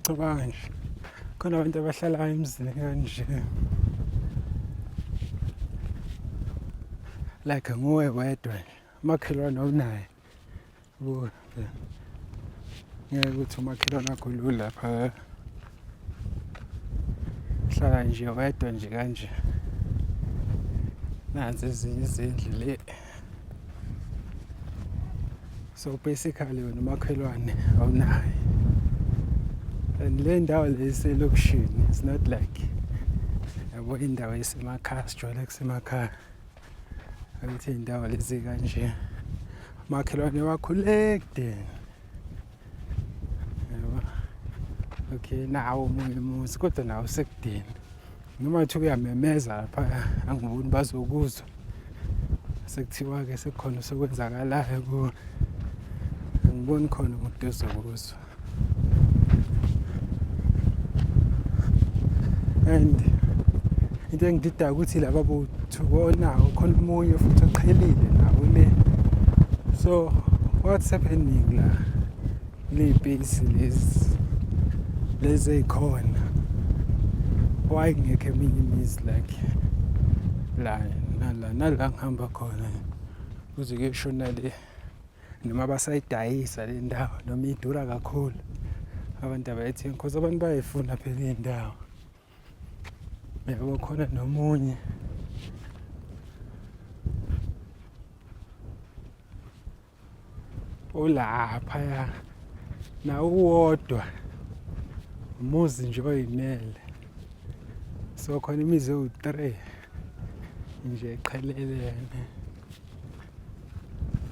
Cabanga nje khona abantu abahlala emzini kanje, like nguwe wedwa nje, umakhelwane awunaye. Buka, ngeke ukuthi umakhelwane wakho lo lapha hlala nje wedwa nje kanje. Nansi ezinye izindlu le. So basically wena umakhelwane awunaye. And le ndawo le iselokishini, it's not like, yabo, indawo esemakhaya, sijwayele kusemakhaya ukuthi iy'ndawo lezi kanje umakhelwane wakho le kudeni, yabo. Okay, nawo omunye umuzi kodwa nawo usekudeni, noma kuthiwa uyamemeza lapha angiboni bazokuzwa. Sekuthiwa-ke sekukhona osekwenzakalayo kuwo, angiboni khona umuntu ozokuzwa. And into engididayo ukuthi laba bo-two onawo khona omunye futhi oqhelile nawo le. So what's happening la ley'pesi lezi lezi ey'khona? Why kungekho eminye imizi like la nala nala ngihamba khona kuze kuyoshona le, noma basayidayisa le ndawo, noma idura kakhulu, abantu abayithengi cause abantu bayayifuna phela iy'ndawo, yabo. Khona nomunye olaphaya nawo uwodwa umuzi nje oyimele. So khona imizi ewu-3 nje eqhelelene.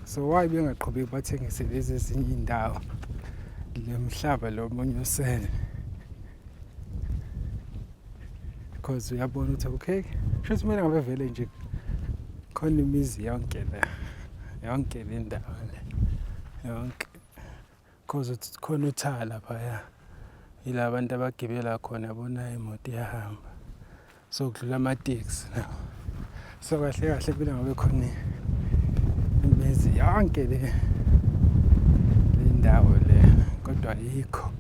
So why bengaqhubeki bathengise lezi ezinye iy'ndawo, le mhlaba lo omunye osele? Because uyabona ukuthi okay, shuthi kumele ngabe vele nje khona imizi yonke le, yonke le ndawo le yonke, cause khona uthala laphaya, yila bantu abagibela khona, yabona imoto iyahamba, so kudlula amateksi nawo. So kahle kahle kumele ngabe khona imizi yonke le ndawo le, kodwa ayikho.